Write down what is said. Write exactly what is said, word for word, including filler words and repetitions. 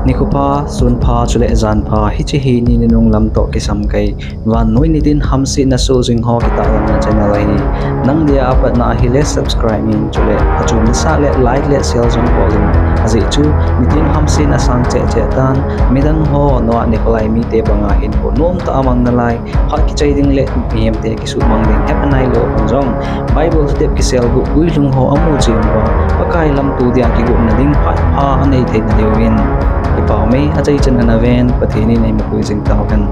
Nikho pha, sun pha, chule jan pha, hiche hi ni nunung lam toh kisam kei, vannoi nitin hamsetna soh jing ho kitahlanna channel ahi. Nang dia apatna ahile subscribe in, chule achom nasah le like le share jong bol in. Ajeh chu nitin hamsetna sang cheh cheh tan, midang ho noah nikho lai mite banga hinkho nomtah a mang nalai, phat kichai ding le mihemte kisuhmang ding hepha nailou hon jong, Bible step kiselguh guilhung ho amu cheh uva, Pakai lamto dia kigotna ding phat pha anei theina diuvin, kipah mei, achaichan ana ven, Pathen in eimapui jing tauhen.